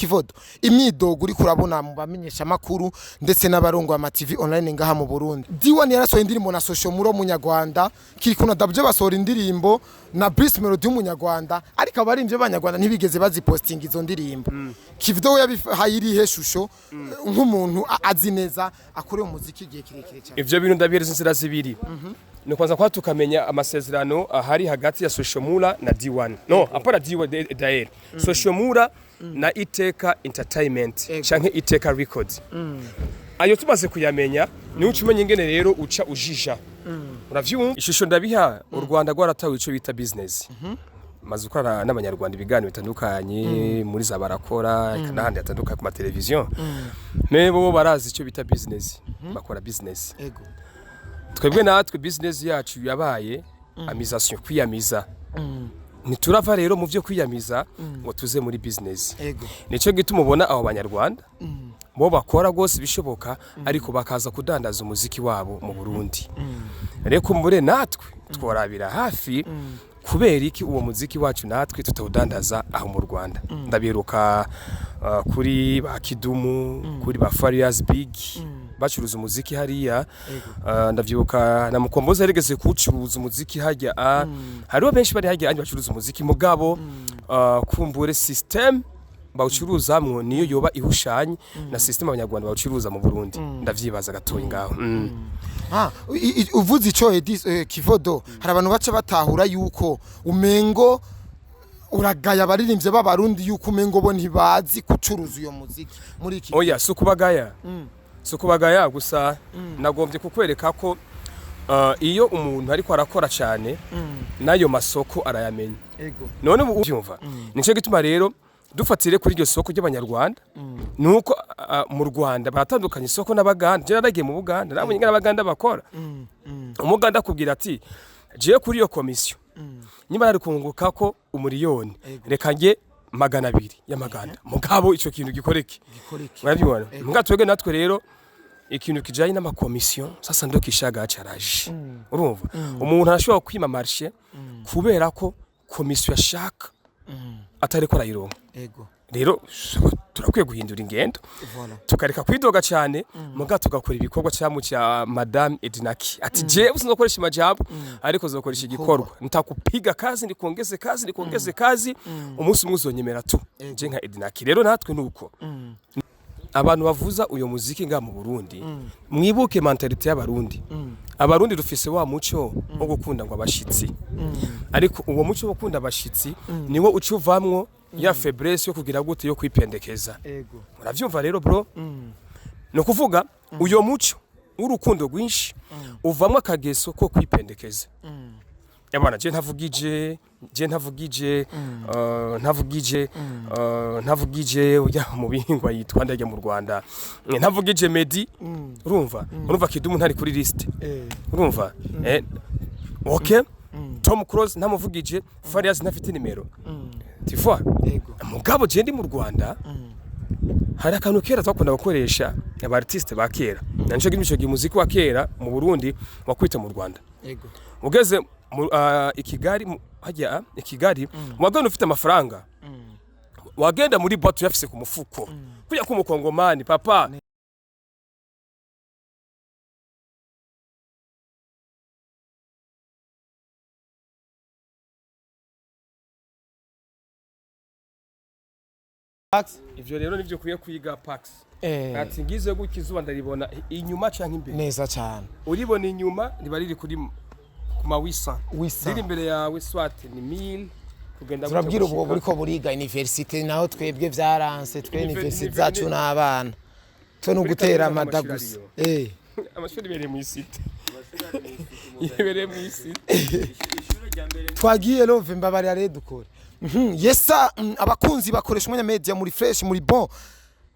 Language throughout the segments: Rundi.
Kivodo, imyidogo uri kurabona mu bamenyesha makuru ndetse n'abarongo ama TV online ngaha mu Burundi. D1 yarasohoye indirimbo na Social Mura w'umunyarwanda, Kirikou na Dabje basohora indirimbo na Bruce Melody w'umunyarwanda, ariko abarimvye b'abanyarwanda ntibigeze bazipostinga izo ndirimbo. Kivodo we yabihaye irihe shusho nk'umuntu azi neza akoreye umuziki igihe kirekire cyane? Ivyo bintu ndabihereza inzira zibiri. Ni kwanza kwa tukamenya amasezerano ahari hagati ya Social Mula na D1, no apana D1 daer, Social Mula na Iteka Entertainment canke Iteka Records. Ayo tumaze kuyamenya, niho uca umenya ingene rero uca ujija. Uravyumva, ishusho ndabiha, u Rwanda rwaratawe ico bita business. Maze gukorana n'abanyarwanda ibiganiro bitandukanye muri za barakora, eka n'ahandi hatandukanye ku mateleviziyo. Mais bo barazi icyo bita business, bakora business. Twebwe natwe business yacu yabaye amusation, kwiyamiza. Ntiturava rero mu byo kwiyamiza ngo tuze muri business. Nicyo gituma ubona abo banyarwanda bo bakora rwose ibishoboka, ariko bakaza kudandaza umuziki wabo mu Burundi. Rero kumbure natwe tworabira hafi kubera iki uwo muziki wacu natwe tutawudandaza aho mu Rwanda. Ndabiruka kuri ba Kidumu, kuri ba Farious Big bacuruza umuziki hariya. Ndavyibuka na Mukombozi yarigeze kuwucuruza umuziki hajya. Hariho benshi bari hajya andi bacuruza umuziki, mugabo kumbure system bawucuruzamwo niyo yoba ihushanye na system abanyarwanda bawucuruza mu Burundi. Ndavyibaza gatoyi ngaho. Ah, uvuze ico Kivodo, hari abantu baca batahura yuko umengo uragaya abaririmbyi b'abarundi, yuko umengo bo ntibazi gucuruza uyo muziki muri iki. Oya, si ukubagaya, si ukubagaya gusa. Nagombye kukwereka ko iyo umuntu ariko arakora cyane, n'ayo masoko arayamenya. None ubu ubyumva, nicyo gituma rero dufatire kuri iryo soko ry'abanyarwanda, nuko mu Rwanda baratandukanye isoko n'abaganda. Je naragiye mu Buganda, nabonye ingene abaganda bakora. Umuganda akubwira ati: "Jewe kuri iyo komisiyo nyuma nari kunguka ko umuriyoni, reka nge 200 y'amaganda, mugabo ico kintu gikoreke." Gikoreke. Murabibona mbwa twebwe natwe rero ikintu kijanye n'amakomisiyo sasa ndo kishaga caraje. Urumva, umuntu arashobora kwima marché kubera ko komisiyo ashaka atariko arayironka. Rero turakwiye guhindura ingendo, tukareka kwidoga cyane, muga tugakora ibikorwa cyamu cya Madame Ednaki ati: "Jewe sinzokoresha amajambo, ariko zokoresha igikorwa. Nitakupiga kazi, nikuongeze kazi, nikuongeze kazi, umunsi umwe uzonyemera tu je nka Ednaki." Rero natwe nuko abantu bavuza uyo muziki nga mu Burundi, mwibuke mentalité y'abarundi. Abarundi dufise wa muco wo gukunda ngo abashitsi, ariko uwo muco wo gukunda abashitsi niwo uca uvamwo ya faiblesse yo kugira gute, yo kwipendekeza. Uravyumva rero bro, ni ukuvuga uyo muco w'urukundo rwinshi uvamwo akageso ko kwipendekeza. Yabana je ntavugije, ntavugije ujya mu bihingwa yitwa ndajya mu Rwanda, ntavugije Meddy. Urumva Kidumu ntari kuri liste. Urumva, okay, Tom Close ntamuvugije, Farious ntafite nimero, tu vois? Mugabo je ndi mu Rwanda, hari akantu kera twakunda gukoresha aba artiste ba kera, na nico gituma ico gihe umuziki wa kera mu Burundi wakwita mu Rwanda. Ugeze i Kigali, hajya i Kigali, wagenda ufite amafaranga, wagenda muri boîte uyafise ku mufuko kuya k'umukongomani papa. Ivyo rero nivyo ukwiye kwiga Pax. Ati ngize gutya, izuba ndaribona inyuma canke imbere? Neza cyane. Uribona inyuma riba riri kuri ku ma 800. Wisa. Riri imbere yawe soit ni 1000 kugenda gutya. Turabwira ubwo Gushika. Buriko buriga université, naho twebwe vyaranse twe université zacu n'abana twe no Muri gutera kaminuza amada amashuri gusa. ariyo. Amashuri ibereye mu isite, ibereye mu isite. Twagiye love, mbabarira rero dukore. Yesa abakunzi bakoresha umwanya media muri fresh, muri bon.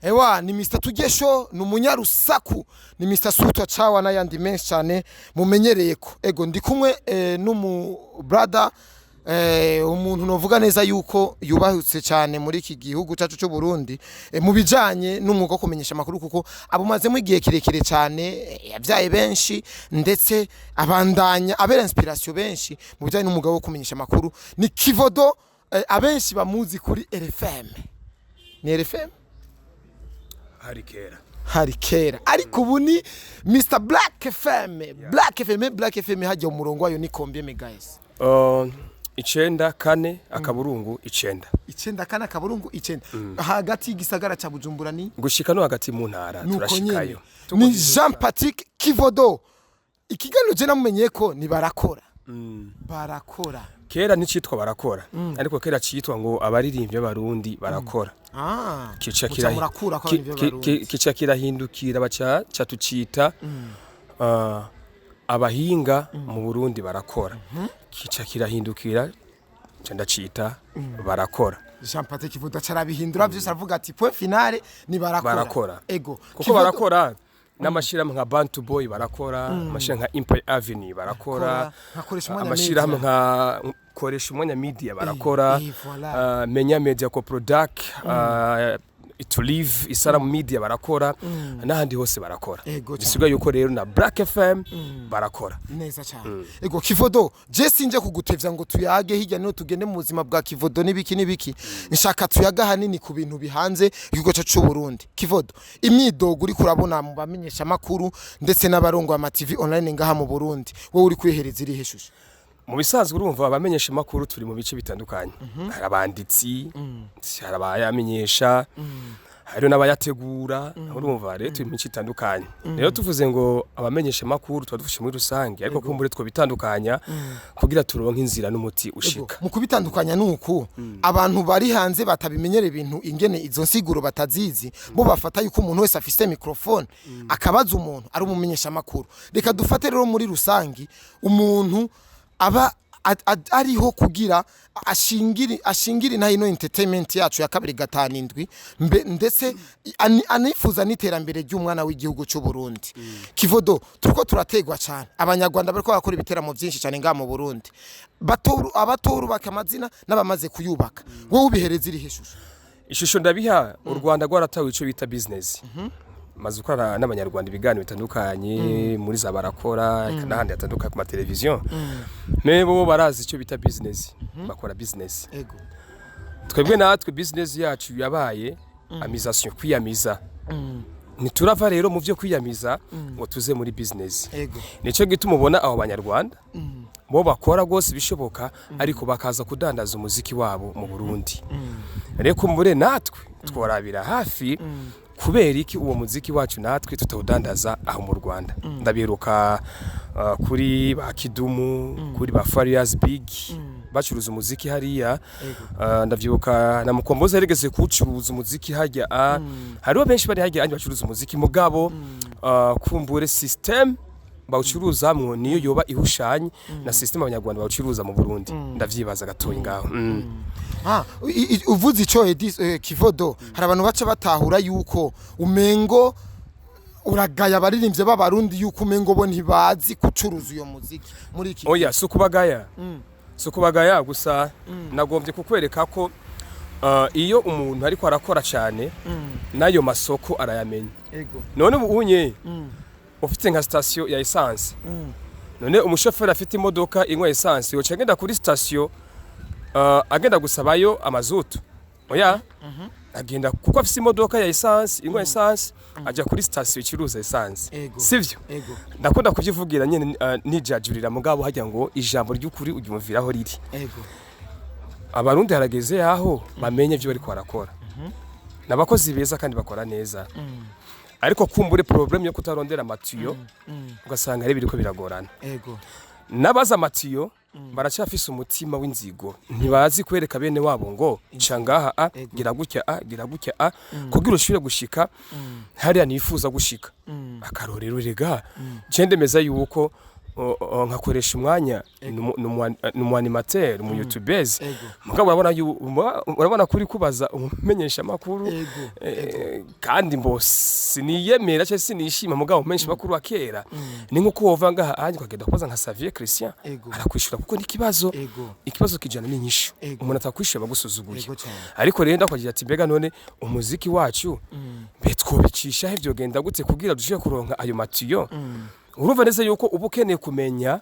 Ewa ni Mr Tugesho, ni umunyarusaku, ni Mr Sutwa Chawa n'ayandi menshi cyane mumenyereye ko. Ego, ndi kumwe n'umu brother, umuntu novuga neza yuko yubahutse cyane muri iki gihugu cyacu cy'u Burundi, mu bijanye n'umwuga wo kumenyesha amakuru, kuko abumazemo igihe kirekire cyane, yabyaye benshi ndetse abandanya abera inspiration benshi mu bijanye n'umwuga wo kumenyesha amakuru. Ni Kivodo, abenshi bamuzi kuri RFM. Ni RFM. Hari kera. Hari kera, ariko ubu ni Mr Black FM. Black FM, Black FM hajya umurongo wayo ni combien megahertz? 94.9. 94.9, hagati y'igisagara ca Bujumbura ni Gushika no hagati mu ntara. Nuko Turashikayo. nyene ni Jean Patrick Kivodo. Ikiganiro je namumenye ko ni Barakora, Barakora. Kera nticitwa Barakora, ariko kera citwa ngo abaririmbyi b'Abarundi barakora. Kica Muca murakura ko abaririmbyi b'Abarundi. Kica kirahindukira, baca ca tucita abahinga mu Burundi barakora. Kica kirahindukira, ca ndacita Barakora. Jean Patrick Kivodo acarabihindura byose, aravuga ati point finale ni Barakora. Barakora. Ego. Kuko barakora n'amashirahamwe nka Bantu Boy barakora, amashirahamwe nka Empire Avenue barakora, Nka Koresha Umwanya amashirahamwe Media. nka Koresha Umwanya Media barakora, Eh, voilà. Menya Media Co Product, To Live Isaramu Media barakora, n'ahandi hose barakora. Ego cyane. Bisigaye yuko rero na Black FM barakora. Neza cyane. Ego Kivodo, je sinje kugutevya ngo tuyage hirya no tugende mu buzima bwa Kivodo n'ibiki n'ibiki. Nshaka tuyaga hanini ku bintu bihanze igihugu cyacu cy'u Burundi. Kivodo, imyidogo uri kurabona mu bamenyesha makuru ndetse n'abarongo ama TV online ngaha mu Burundi, wowe uri kwihereza irihe shusho? Mu bisanzwe, urumva, abamenyesha makuru turi mu bice bitandukanye. Hari abanditsi, hari abayamenyesha, hariho n'abayategura. Urumva rero turi mu mice itandukanye. Rero tuvuze ngo abamenyesha makuru, tuba dufashe muri rusange, ariko kumbure two bitandukanya kugira turonke inzira n'umuti ushika. Mu kubitandukanya nuku abantu bari hanze batabimenyera ibintu ingene izo nsiguro batazizi, bo bafata yuko umuntu wese afise microphone akabaza umuntu ari umumenyesha makuru. Reka dufate rero muri rusangi umuntu aba ariho kugira ashingiri na ino entertainment yacu ya 257 mbe, ndetse anifuza n'iterambere ry'umwana w'igihugu cy'u Burundi. Kivodo, turiko turategwa cyane, Abanyarwanda bariko barakora ibiteramo byinshi cyane ngaha mu Burundi, batoru abatorubaka amazina n'abamaze kuyubaka. Wowe ubihereza irihe shusho? Ishusho ndabiha, u Rwanda rwaratawe ico bita business. Maze gukorana n'Abanyarwanda ibiganiro bitandukanye muri za Barakora, eka n'ahandi hatandukanye ku mateleviziyo. Mais bo barazi icyo bita business, bakora business. Twebwe natwe business yacu yabaye amusation, kwiyamiza. Ntiturava rero mu byo kwiyamiza ngo tuze muri business. Nico gituma ubona abo Banyarwanda bo bakora rwose ibishoboka, ariko bakaza kudandaza umuziki wabo mu Burundi. Rero kumbure natwe tworabira hafi kubera iki uwo muziki wacu natwe tutawudandaza aho mu Rwanda. Ndabiruka kuri ba Kidumu, kuri ba Farious Big bacuruza umuziki hariya. Ndavyibuka na Mukombozi yarigeze kuwucuruza umuziki hajya. Hariho benshi bari hajya andi bacuruza umuziki, mugabo kumbure system bawucuruzamwo niyo yoba ihushanye na system Abanyarwanda bawucuruza mu Burundi. Ndavyibaza gatoyi ngaho. Uvuze ico Edi Kivodo, hari abantu baca batahura yuko umengo uragaya abaririmbyi b'Abarundi, yuko umengo bo ntibazi gucuruza uyo muziki muri iki. Oya, si ukubagaya, si ukubagaya, gusa nagombye kukwereka ko iyo umuntu ariko arakora cyane n'ayo masoko arayamenya. None ubu unye ufite nka station ya essence, none umushoferi afite imodoka inywa essence yoca agenda kuri station agenda gusabayo amazutu? Oya, agenda kuko afite imodoka ya essence inywa essence, ajya kuri station icuruza essence. Sivyo? Ego. Ndakunda kubivugira nyene nijajurira, mugabo hajya ngo ijambo ry'ukuri uryumviraho riri. Abarundi harageze yaho bamenye ibyo bariko barakora, n'abakozi beza kandi bakora neza, ariko kumbure problème yo kutarondera amatiyo, ugasanga ari biriko biragorana. N'abaza amatiyo baracyafise umutima w'inzigo, ntibazi kwereka bene wabo ngo ca ngaha a gira gutya a gira gutya a kugira ushobore gushika hariya nifuza gushika. Akarorero rega, je ndemeza yuko nkakoresha umwanya ni umu animateur, umu youtubeur. Mugabo urabona kuri kubaza umumenyesha makuru. Kandi mbo siniyemera cyangwa sinishima, mugabo umumenyesha makuru wa kera ni nkuko wova ngaha anje ukagenda kubaza nka Xavier Christian, arakwishura kuko ni ikibazo, ikibazo kijana n'inyishu. Umuntu atakwishura bagusuzuguye. Ego cyane. Ariko rero ndakwagira ati mbega none umuziki wacu mbe twobicisha he, vyogenda gute kugira dushobore kuronka ayo matiyo? Urumva neza yuko uba ukeneye kumenya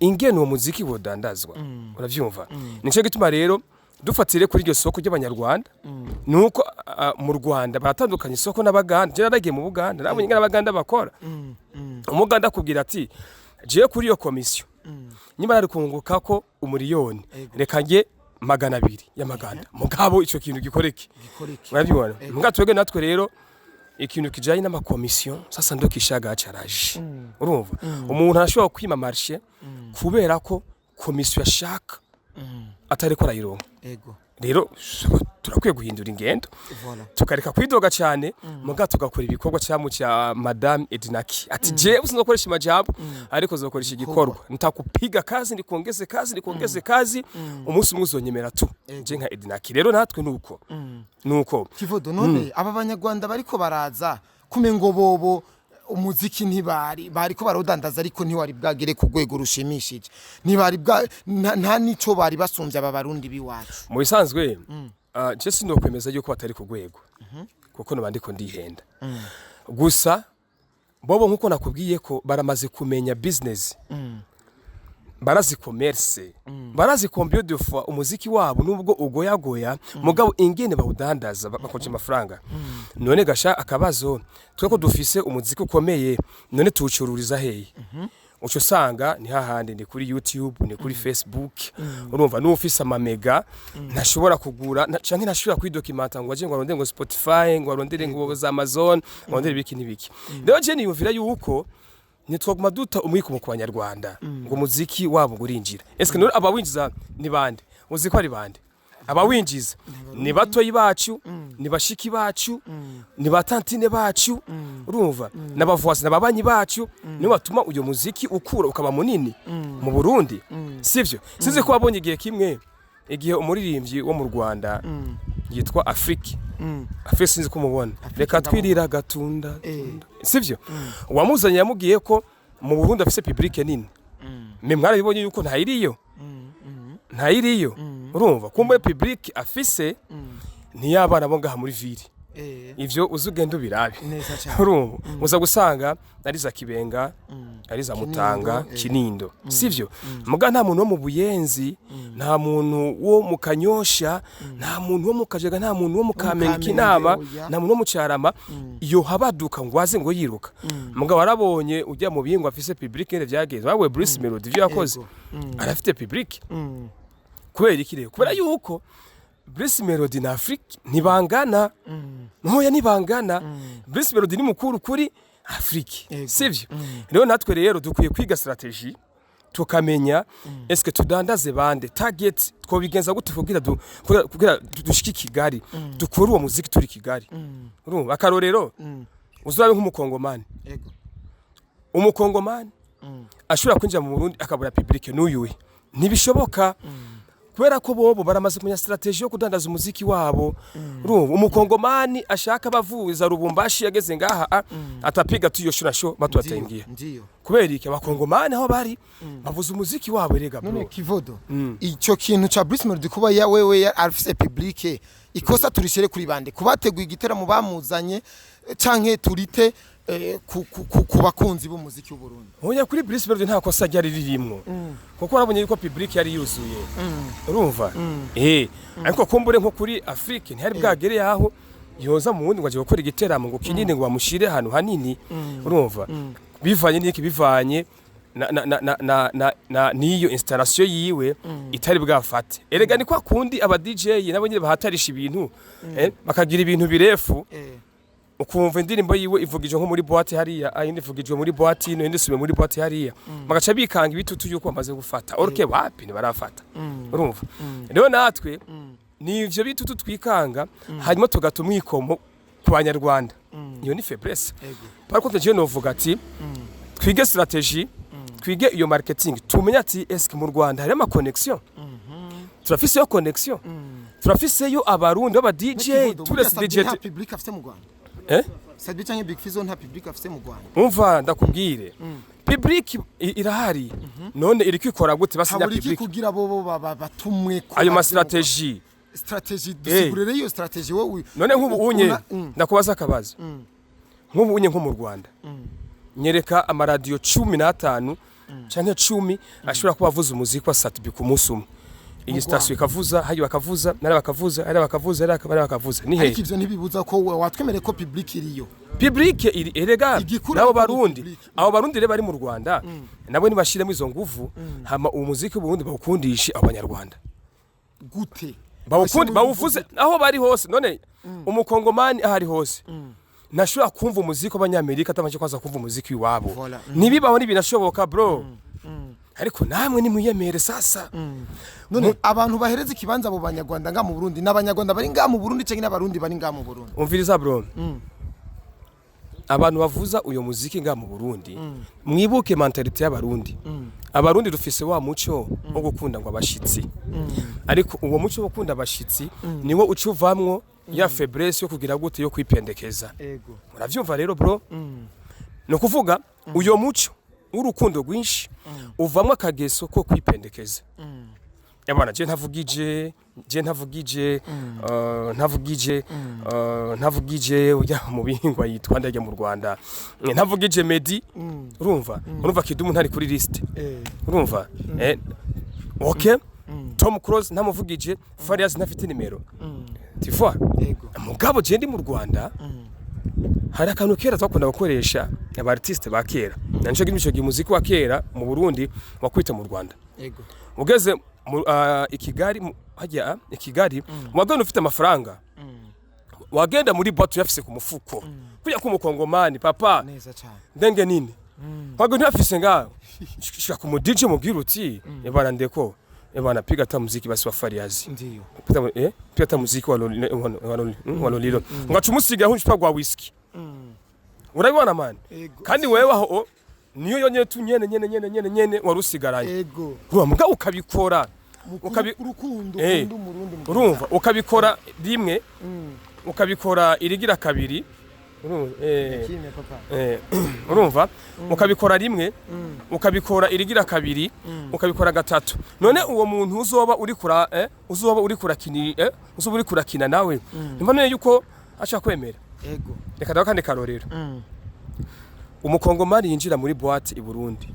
ingene uwo muziki wodandazwa, uravyumva? Nico gituma rero Dufatire kuri iryo soko ry'Abanyarwanda, nuko mu Rwanda baratandukanye isoko n'Abaganda. Je naragiye mu Buganda, nabonye ingene Abaganda bakora. Umuganda akubwira ati: "Jewe kuri iyo komisiyo nyuma nari kunguka ko 1 miliyoni, reka nge 200 y'amaganda, mugabo ico kintu gikoreke." Gikoreke. Urabibona? Mbwa twebwe natwe rero, ikintu kijanye n'amakomisiyo sasa ndo kishagacaraje. Urumva, umuntu arashobora kwima marché kubera ko komisiyo ashaka atariko arayironka. Rero turakwiye guhindura ingendo, tukareka kwidoga cyane, muga tugakora ibikorwa cyamu cya Madame Ednaki ati: "Jewe sinzokoresha amajambo, ariko zokoresha igikorwa. Nitakupiga kazi, nikuongeze kazi, nikuongeze kazi, umunsi umwe uzonyemera tu je nka Ednaki." Rero natwe nuko. Kivodo, none aba Banyarwanda bariko baraza kume ngo bobo umuziki ntibari bariko barawudandaza, ariko ntiwari bwagere ku rwego rushimishije, ntibari bwa nta nico bari basumbye aba Barundi biwacu? Mu bisanzwe, je sinokwemeza yuko batari ku rwego, kuko noba ndiko ndihenda. Gusa bobo, nkuko nakubwiye ko baramaze kumenya business, barazi commerce, barazi combien de fois umuziki wabo nubwo ugoyagoya, mugabo ingene bawudandaza bakoje amafaranga. None gasha akabazo, twe ko dufise umuziki ukomeye, none tuwucururiza hehe? Uco usanga ni hahandi, ni kuri YouTube, ni kuri Facebook. Urumva, n'ufise amamega ntashobora kugura canke ntashobora kwidokimanta ngo aje ngo arondere ngo Spotify, ngo arondere ngo za Amazon, ngo arondere ibiki n'ibiki. Rero je niyumvira yuko ntitwaguma duta umwikomo ku Banyarwanda ngo umuziki wabo ngo urinjira. Eske none abawinjiza ni bande? Uzi ko ari bande abawinjiza? Ni batoyi bacu, ni bashiki bacu, ni ba tantine bacu, urumva, n'abavuzi n'ababanyi bacu, nibo batuma uyo muziki ukura ukaba munini mu Burundi, sivyo? Sinzi ko wabonye igihe kimwe, igihe umuririmbyi wo mu Rwanda yitwa Afrique, Afrique, sinzi ko umubona, reka twirira gatunda, sivyo? Uwamuzanye yamubwiye ko mu Burundi afise public nini. Mwe mwarabibonye yuko ntayiriyo, ntayiriyo. Urumva, kumbe public afise ntiyabana bo ngaha muri ville. Ivyo uzi ugenda ubirabe. Neza cyane. Urumva, uza gusanga ari za Kibenga, ari za Mutanga, Kinindo. Kinindo, sivyo? Muga nta muntu wo mu Buyenzi, nta muntu wo mu Kanyosha, nta muntu wo mu Kajaga, nta muntu wo mu Kamenge, Kamenge, Kinama, oya. nta muntu wo mu Carama iyo habaduka ngo aze ngo yiruka. Muga warabonye ujya mu bihingwa afise public ngene vyagenze, wawe Bruce Melody ivyo yakoze, arafite public. Kubera iki rero? Kubera yuko Bruce Melody na Afrique ntibangana, ntoya ntibangana. Bruce Melody ni mukuru kuri Afrique, sivyo? Rero natwe rero dukwiye kwiga strategy, tukamenya eske tudandaze bande, target twobigenza gute kugira dushike i Kigali, dukure uwo muziki turi Kigali. Urumva, akarorero, uzabe nk'Umukongomani. Umukongomani ashobora kwinjira mu Burundi akabura public n'uyuwe? Ntibishoboka, kubera ko bobo baramaze kumenya strategy yo kudandaza umuziki wabo. Urumva, Umukongomani ashaka bavuza Rubumbashi yageze ngaha, atapiga tu iyo shura sho batu bataingia. Kubera iki? Abakongomani aho bari bavuza umuziki wabo erega, bro. None Kivodo, ico kintu ca Bruce Melody kuba ya wewe afise public, ikosa turishere kuri bande? Kubateguye igiteramo bamuzanye, canke turite ku bakunzi b'umuziki w'u Burundi? Oya, kuri Bruce Melody nta kosa ryari ririmwo, kuko warabonye yuko public yari yuzuye, urumva, ariko kumbure nko kuri Afrique ntihari bwagere yaho yoza mu wundi ngo aje gukora igiteramo ngo kinini, ngo bamushire ahantu hanini. Urumva, bivanye n'iki? Bivanye na niyo installation yiwe itari bwafate. Erega ni kwa kundi aba DJ nabo nyine bahatarisha ibintu, bakagira ibintu birefu, ukumva indirimbo yiwe ivugijwe nko muri boîte hariya, ayindi ivugijwe muri boîte ino, indi isubiye muri boîte hariya, bagaca bikanga ibitutu yuko bamaze gufata orke. Wapi, ntibarafata. Urumva rero, natwe ni ivyo bitutu twikanga, hanyuma tugata umwikomo ku Banyarwanda. Iyo ni faiblesse. Par contre je novuga ati twige strategie, twige iyo marketing, tumenye ati eske mu Rwanda hari ama connection? Turafiseyo connection, turafiseyo Abarundi b'aba DJ, turese DJ. Nta public afise mu Rwanda. Eh? Sat-B canke Big Fizzo nta public afise mu Rwanda. Umva, ndakubwire, public irahari. None iri kwikora gute basinya Habura iki public? kugira bobo batumwe ko Ayo ma baje mu strategie. Rwanda? Strategie, dusigurire iyo strategie wowe. None nk'ubu unye ndakubaza akabazo, nk'ubu unye nko mu Rwanda, nyereka amaradiyo 15 canke 10 ashobora kuba avuza umuziki wa Sat-B ku munsi umwe. Iyi station ikavuza hajya, bakavuza nara, bakavuza hariya, bakavuza hariya, hariya bakavuza ni hehe? Ariko ivyo ntibibuza ko watwemereye ko public iriyo. Public iri erega. Igikuru nabo ariko ni Barundi. public. Abo Barundi rero bari mu Rwanda nabo nibashiremo izo nguvu, hama uwo muziki w'Uburundi bawukundishe Abanyarwanda. Gute? Bawukundi Bashiremo bawuvuze aho bari hose. None Umukongomani aho ari hose ntashobora kumva umuziki w'Abanyamerika atabanje kwanza kumva umuziki w'iwabo. Voilà. Ntibibaho, ntibinashoboka, bro. Ariko namwe nimwiyemere sasa. None abantu bahereza ikibanza abo Banyarwanda nga mu Burundi, n'Abanyarwanda bari nga mu Burundi canke n'Abarundi bari nga mu Burundi? Umviriza, bro. Abantu bavuza uyo muziki nga mu Burundi, mwibuke mentalité y'Abarundi. Abarundi dufise wa muco wo gukunda ngo abashitsi, ariko uwo muco wo gukunda abashitsi niwo uca uvamwo ya faiblesse yo kugira gute, yo kwipendekeza. Muravyumva rero, bro? Ni ukuvuga uyo muco w'urukundo rwinshi uvamwo akageso ko kwipendekeza. Yabana je ntavugije ujya mu bihingwa yitwa ndajya mu Rwanda, ntavugije Meddy. Urumva Kidumu ntari kuri liste. Urumva, okay, Tom Close ntamuvugije, Farias ntafite nimero, tu vois? Ego. Mugabo je ndi mu Rwanda, hari akantu kera twakunda gukoresha, aba artiste ba kera, na nico gituma ico gihe umuziki wa kera mu Burundi wakwita mu Rwanda. Ugeze i Kigali, hajya i Kigali, wagenda ufite amafaranga, wagenda muri boîte uyafise ku mufuko kuya ku Mukongomani, papa. Neza cyane. Ndenge nini wagenda uyafise ngaho, shika ku mu DJ, mubwira uti: "Ebana ndeko, ebana piga ta muziki basi wa Fariazi." Ndiyo. Piga ta muziki wa Loli, wa Lolilo, ngaca umusiga aho icupa rwa whisky. Urabibona, man? Ego. Kandi wewe aho niyo yonyene tu nyene nyene nyene nyene nyene wari usigaranye. Urumva, mugabo ukabikora Urukundo ukunda Umurundi mugenzi. Urumva, ukabikora rimwe, ukabikora irigira kabiri, urumva, Kimwe, papa. Urumva, ukabikora rimwe, ukabikora irigira kabiri, ukabikora gatatu. None uwo muntu uzoba uri kura uzoba uri kurakini uzoba uri kurakina nawe, nimba none yuko acha kwemera. Reka ndaho kandi karorero. Umukongomani yinjira muri boîte i Burundi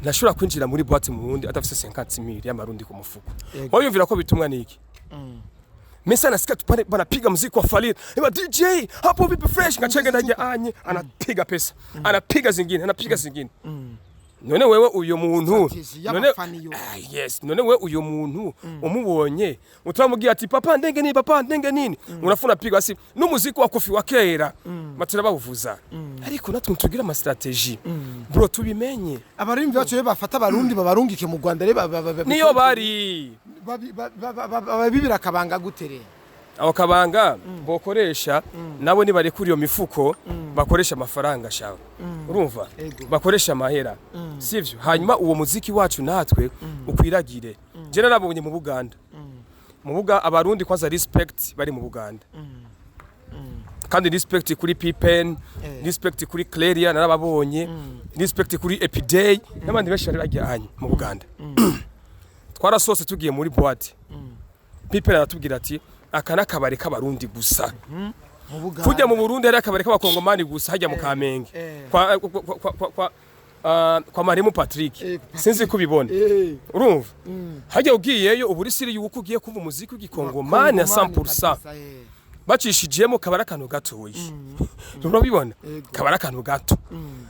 ntashobora kwinjira muri boîte mu Burundi adafise 50,000 y'Amarundi ku mufuko. Wayumvira ko bitumwa niki? Mesa nasikia tu pale banapiga muziki wa Falil. Eba DJ, hapo vipi fresh, ngachenge ndaje anye anapiga pesa. Anapiga zingine, anapiga zingine. None wewe uyo muntu Strategy none y'abafana iyo. Ah, yes, none wewe uyo muntu umubonye utamubwira ati: "Papa ndenge nini, papa ndenge nini?" Unafuna piga asi n'umuziki wa Kofi wa kera. Matira bawuvuza. Ariko natwe tugira ama stratégie. Bro, tubimenye. Abarimvyi bacu rero bafata Abarundi babarungike mu Rwanda rero Niyo bari babibira akabanga gute rero? Aho kabanga bokoresha nabo nibarekura iyo mifuko, bakoresha amafaranga shawe, urumva? Ego. Bakoresha amahera, sivyo? Hanyuma uwo muziki wacu natwe ukwiragire. Je narabonye mu Buganda, mu Buga Abarundi kwanza respect bari mu Buganda, kandi respect kuri Pipen, respect kuri Cleria narababonye, respect kuri Epiday n'abandi benshi bari bajyanye mu Buganda. Twarasose tugiye muri boîte, Pipen aratubwira ati: "Aka n'akabari k'Abarundi gusa." Mu Buganda. Kujya mu Burundi hari akabari k'Abakongomani gusa hajya mu Kamenge, kwa Maremu Patrick. Sinzi kubibona. Urumva, hajya ugiyeyo ubu uri sûr yuko ugiye kumva umuziki w'Igikongomani ya 100%. Kabisa, eh. Bacishijemo kabara akantu gatoyi, urabibona? Ego. Kabara akantu gato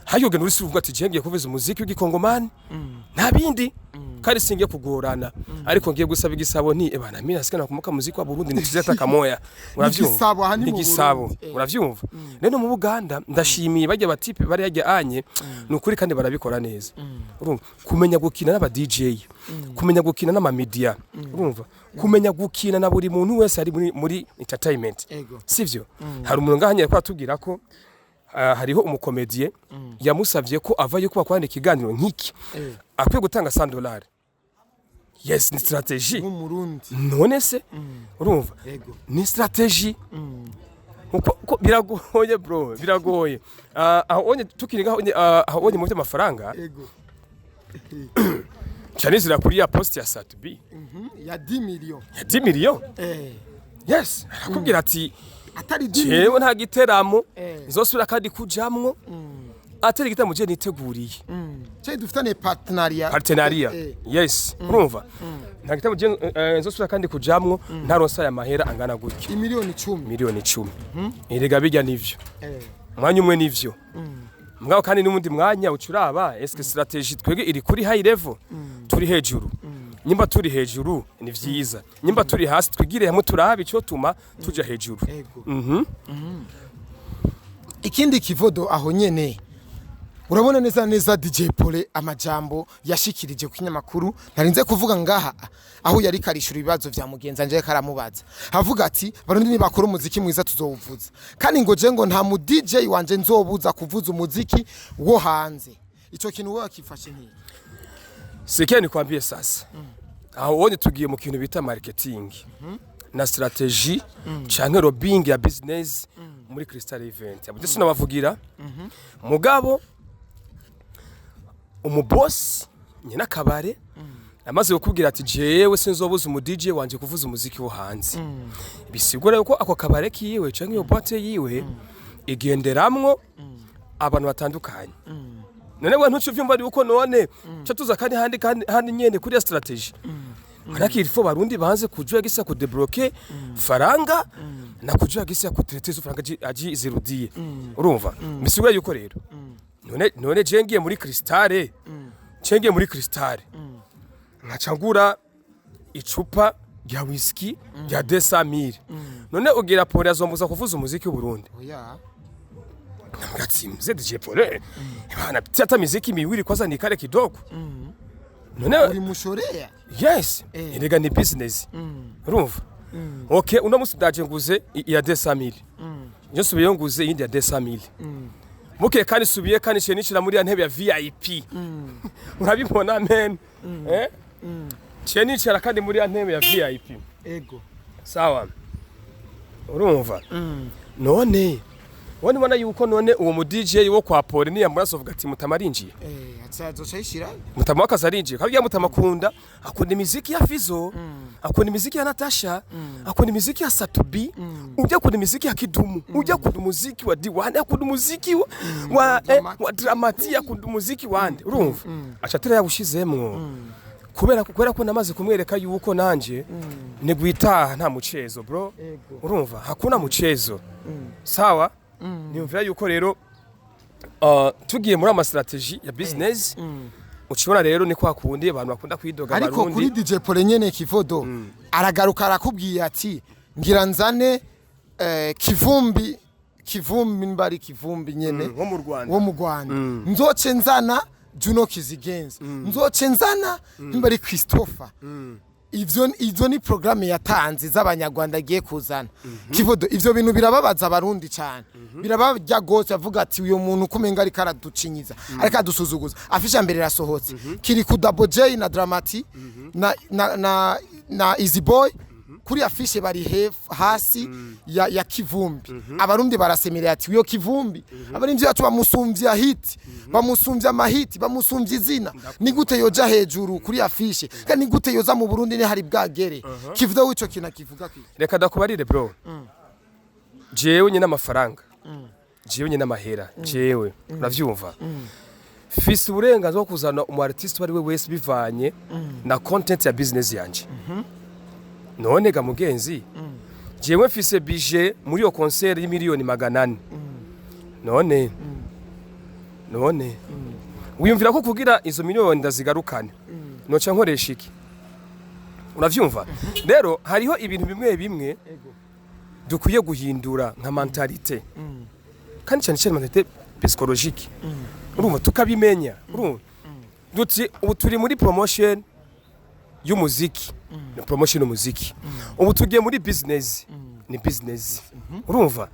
hajya ugenda uri sûr, uvuga ati: "Je ngiye kuvuza umuziki w'Igikongomani, nta bindi, kandi singiye kugorana, ariko ngiye gusaba igisabo nti ebana mimi nasikia nakumbuka muziki wa Burundi nitize hata kamoya." Uravyumva? Igisabo, aha ni mu Igisabo. Burundi. Uravyumva rero, mu Buganda ndashimiye bajya batipe bari hajya anye, ni ukuri, kandi barabikora neza. Urumva, kumenya gukina n'aba DJ, kumenya gukina n'ama media, urumva, kumenya gukina na buri muntu wese ari muri entertainment. Sivyo? Hari umuntu ngahanye ko atubwira ko hariho umu comédien yamusavye ko avayo kuba kwandika ikiganiro nk'iki akwiye gutanga $100. Yes, ni stratégie. Nk'Umurundi. None se urumva? Ego. Ni stratégie. Uko biragoye, bro, biragoye. Aho onye tukiri ngaho onye, aho onye mu by'amafaranga, cyane kuri ya post ya Sat-B. Ya 10 millions. Ya 10 millions. Yes, arakubwira ati Atari 10 millions. jewe nta giteramo nzosubira kandi kujamwo. Atari igitaramo je niteguriye. Cyo dufitane partenariat. Partenariat. Yes, urumva nta gitaramo je nzosubira kandi kujamwo ntaronsa aya mahera angana gutya. Imiliyoni 10. Miliyoni 10, erega bijya nivyo. Umwanya umwe nivyo, mugabo kandi n'ubundi mwanya ucuraba eske strategy twebwe iri kuri high level, turi hejuru. Nyimba turi hejuru ni vyiza, nyimba turi hasi twigire hamwe turabe ico tuma tuja hejuru. Ikindi kivodo aho nyene, urabona neza neza DJ Pole amajambo yashikirije ku kinyamakuru ntarinze kuvuga ngaha, aho yari karishura ibibazo vya mugenzi anje karamubaza, avuga ati Barundi nibakora umuziki mwiza tuzowuvuza, kandi ngo je ngo nta mu DJ wanje nzobuza kuvuza umuziki wo hanze. Ico kintu wowe akifashe nkiki? Sikia nikwambie sasa, aho wonye tugiye mu kintu bita marketing na strategy canke lobbying ya business muri Crystal Event. Abo sinabavugira, mugabo umuboss nyina kabare amaze kukubwira ati jewe sinzobuza umu DJ wanje kuvuza umuziki wo hanze, bisigura yuko ako kabare kiwe canke iyo boîte yiwe igenderamwo abantu batandukanye. None we ntuce uvyumva yuko none ca tuza kandi handi kandi handi nyene kuri ya strategy, manake il faut Barundi banze kujua gisi ya kudébloquer faranga na kujua gisi ya kutraiter izo faranga aji zirudie. Urumva bisigura yuko rero none je ngiye muri Crystal, je ngiye muri Crystal nkaca ngura icupa rya whisky rya 200,000, none ugira Pole azombuza kuvuza umuziki w'u Burundi? Oya. Ngati mzee DJ Pole bana, hata miziki miwili kwanza nikale kidogo. None Uri mushorea. Yes. Erega ni business, urumva? Okay, uno musi ndaje nguze iya 200,000, nje subiye nguze iyindi ya 200,000, muke kandi subiye kandi ciye nicira muri ya ntebe ya VIP. Urabibona men, eh, ciye nicara kandi muri ya ntebe ya VIP. Sawa, urumva none wone ubona yuko none uwo mu DJ wo kwa Pole niyamuraso avuga ati mutama arinjiye. Azoca yishira. Mutama wakaza arinjiye kabya. Mutama akunda imiziki ya Fizo, akunda imiziki ya Natasha, akunda imiziki ya Satubi, ujya akunda imiziki ya Kidumu, ujya akunda umuziki wa Diwane, akunda umuziki wa wa Dramati, akunda umuziki wande. Urumva aca yawushizemwo kubera ko namaze kumwereka yuko nanje ni guitaha nta muchezo bro. Urumva hakuna muchezo. Sawa, niyumvira yuko rero tugiye muri ama strategy ya business, ucibona rero ni kwa kundi abantu bakunda kwidoga. Ariko kuri Abarundi. DJ Pole nyene, Kivodo, aragaruka arakubwiye ati ngira nzane Kivumbi, Kivumbi mbari Kivumbi nyene Wo mu Rwanda. Wo mu Rwanda, nzoce nzana Juno Kizigenza, nzoce nzana mbari Christopher. Ivyo izo ni programme yatanze z'abanyarwanda agiye kuzana. Kivodo, ivyo bintu birababaza Abarundi cyane, birabarya gose. Avuga ati uyo muntu kumenga ariko araducinyiza, ariko adusuzuguza. Afisha mbere irasohotse, kiri ku Double J na Dramati na Easy Boy kuri afishe, bari hasi ya Kivumbi. Abarundi barasemerera ati uyo Kivumbi abarimvyi bacu bamusumvya hit, bamusumvya amahiti, bamusumvya izina, ni gute yoja hejuru kuri afishe? Kandi ni gute yoza mu Burundi ni hari bwagere? Kivuga wico kintu kivuga ki? Reka ndakubarire bro, jewe nyine amafaranga, jewe nyine amahera, jewe uravyumva fise uburenganzira bwo kuzana umu artiste uwo ari we wese bivanye na content ya business yanje. None ga mugenzi, jewe mfise budget muri iyo concert y'imiliyoni 400. None wiyumvira ko kugira izo miliyoni ndazigarukane noca nkoresha iki? Uravyumva rero hariho ibintu bimwe bimwe dukwiye guhindura nka mentalité, kandi cyane cyane mentalité psychologique. Urumva tukabimenya, urumva duti ubu turi muri promotion y'umuziki, ni promotion y'umuziki. Ubu tugiye muri business, ni business. Urumva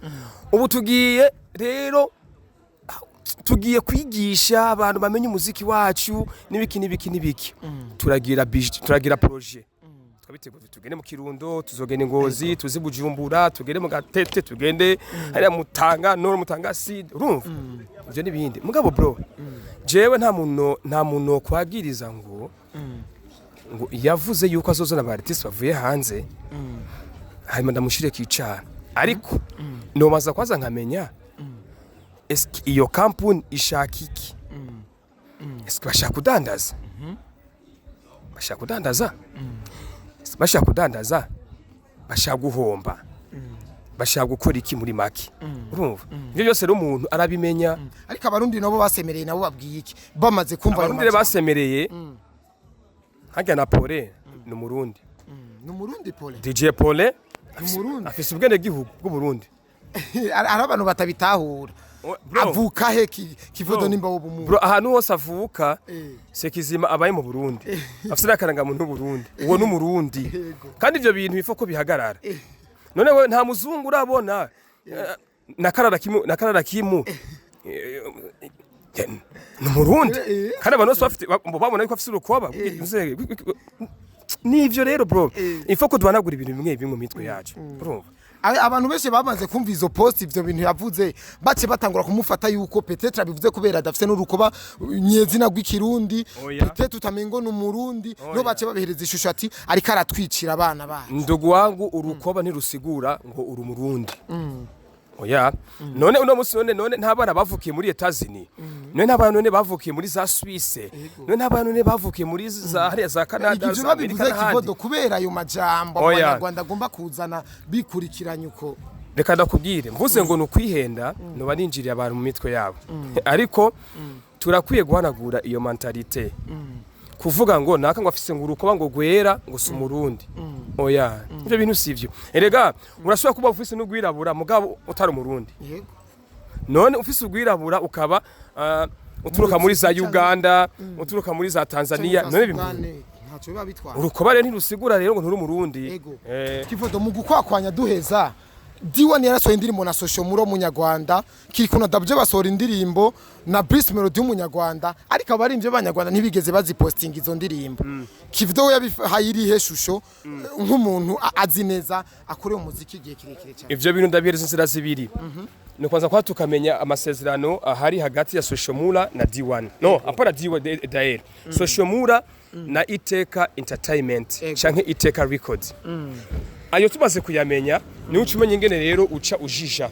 ubu tugiye rero tugiye kwigisha abantu bamenye umuziki wacu n'ibiki n'ibiki n'ibiki. Turagira budget, turagira projet, twabitegura, tugende mu Kirundo, tuzogenda Ngozi, tuzi Bujumbura, tugende mu Gatete, tugende hariya Mutanga Nord, Mutanga Sud. Urumva ivyo n'ibindi. Mugabo bro, jewe nta muntu kwagiriza ngo yavuze yuko azozana aba artiste bavuye hanze hanyuma ndamushire kicara, ariko nomaza kwaza nkamenya. Eske iyo kampuni ishaka iki? Eske bashaka kudandaza? Bashaka kudandaza? Eske bashaka kudandaza, bashaka guhomba, bashaka gukora iki? Muri make, urumva, ibyo byose rero umuntu arabimenya. Ariko Abarundi nabo basemereye, nabo babwiye iki bamaze kumva ayo Abarundi rero majambo? Basemereye harya na Pole ni Umurundi. Ni Umurundi Pole? DJ Pole. Ni Umurundi. Afise ubwenegihugu bw'Uburundi. Hari abantu batabitahura. Bro, Avuka he Kivodo? Bro. Nimba wowe umuzi. Bro, ahantu hose avuka, sekizima abaye mu Burundi, afise n'akarangamuntu Burundi, uwo n'Umurundi. Kandi ivyo bintu bifo ko bihagarara. None we nta muzungu urabona na karara kimu ni Umurundi? Kandi abantu bose bafite babona yuko afise urukoba. Nivyo rero, bro, ifo ko duhanagura ibintu bimwe bimwe mu mitwe yacu, urumva. Abantu benshi bamaze kumva izo post, ivyo bintu yavuze, bace batangura kumufata yuko peut-être abivuze kubera adafise n'urukoba nyezina rw'Ikirundi. Oya. Peut-être utamengo ni Umurundi no Oya. bace babihereza ishusho ati ariko aratwicira abana bacu. Ndugu wangu, urukoba ntirusigura ngo uri Umurundi, oya. None uno musi, none nta bana bavukiye muri Etazini? None nta bana none bavukiye muri za Suisse? None nta bana none bavukiye muri za hariya za Canada, Ivyo za Amerika babivuze n'ahandi? Kivodo, kubera ayo majambo Oya. Abanyarwanda agomba kuzana bikurikiranye uko. Reka ndakubwire, mvuze ngo ni ukwihenda, noba ninjiriye abantu mu mitwe yabo, ariko turakwiye guhanagura iyo mentalité, kuvuga ngo naka ngo afise ngo urukoba ngo gwera ngo si Umurundi. Oya, ivyo bintu sivyo. Erega urashobora kuba ufise n'ugwirabura mugabo utari Umurundi. None ufise ugwirabura ukaba uturuka muri za Uganda, uturuka muri za Tanzania, none Ntacyo biba bitwara. Urukoba rero ntirusigura rero ngo nturi Umurundi. Kivodo, mu gukwakwanya duheza, D1 yarasohoye indirimbo na Social Mura w'Umunyarwanda, Kirikou na Dabje basohora indirimbo na Bruce Melody w'Umunyarwanda, ariko abarimvye b'Abanyarwanda ntibigeze bazipostinga izo ndirimbo. Kivodo we yabihaye irihe shusho nk'umuntu azi neza akoreye umuziki igihe kirekire cyane? Ivyo bintu ndabihereza inzira zibiri. Ni kwanza kwa tukamenya amasezerano ahari hagati ya Social Mula na D1, no apana D1 daer, Social Mula na Iteka Entertainment canke Iteka Records. Ayo tumaze kuyamenya, niwe uca umenya ingene rero uca ujija,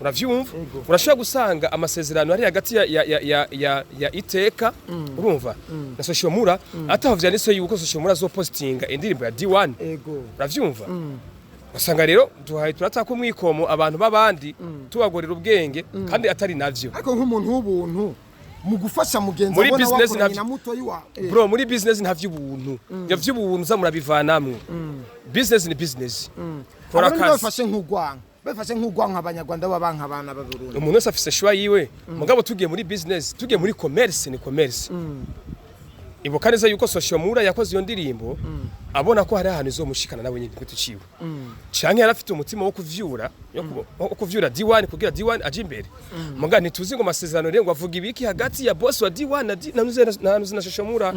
uravyumva. Urashobora gusanga amasezerano ari hagati ya Iteka, urumva, na Social Mula ataho vyanditse yuko Social Mula azopostinga indirimbo ya D1. Uravyumva, usanga rero duhaye turataka umwikomo abantu b'abandi, tubagorera ubwenge kandi atari navyo. Ariko nk'umuntu w'ubuntu mu gufasha mugenzi Muri abona business wakoranye navyo- na mutoyi wa Bro, muri business nta vy'ubuntu. Ivyo vy'ubuntu za murabivanamwo. Business ni business, kora Abarundi akazi. Babifashe nk'urwanka Abanyarwanda babanka abana b'Abarundi. Umuntu wese afise choix yiwe, mugabo tugiye muri business, tugiye muri commerce, ni commerce. Ibuka neza yuko Social Mura yakoze iyo ndirimbo abona ko hari ahantu izomushikana nawe nyine giti ciwe, canke yari afite umutima wo kuvyura wo kuvyura D1 kugira D1 aje imbere. Muga ntituzi ngo amasezerano rero ngo avuga ibiki hagati ya boss wa D1 na na Nuze na Social Mura.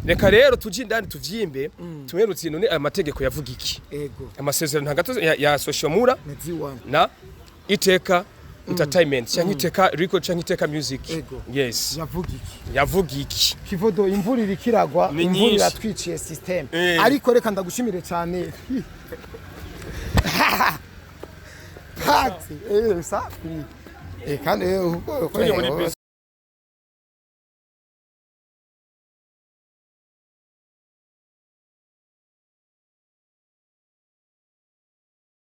Reka rero tuje indani tuvyimbe, tumerutse none aya mategeko yavuga iki, amasezerano hagati ya Social Mura na D1 na Iteka Entertainment cyangwa Iteka Record cyangwa Iteka Music. Yes. Yavuga iki? Yavuga iki? Kivodo, imvura iriko iragwa. Ni Imvura nyinshi. iratwiciye system. Ariko reka ndagushimire cyane. Pati safi, kandi Tujye muri business.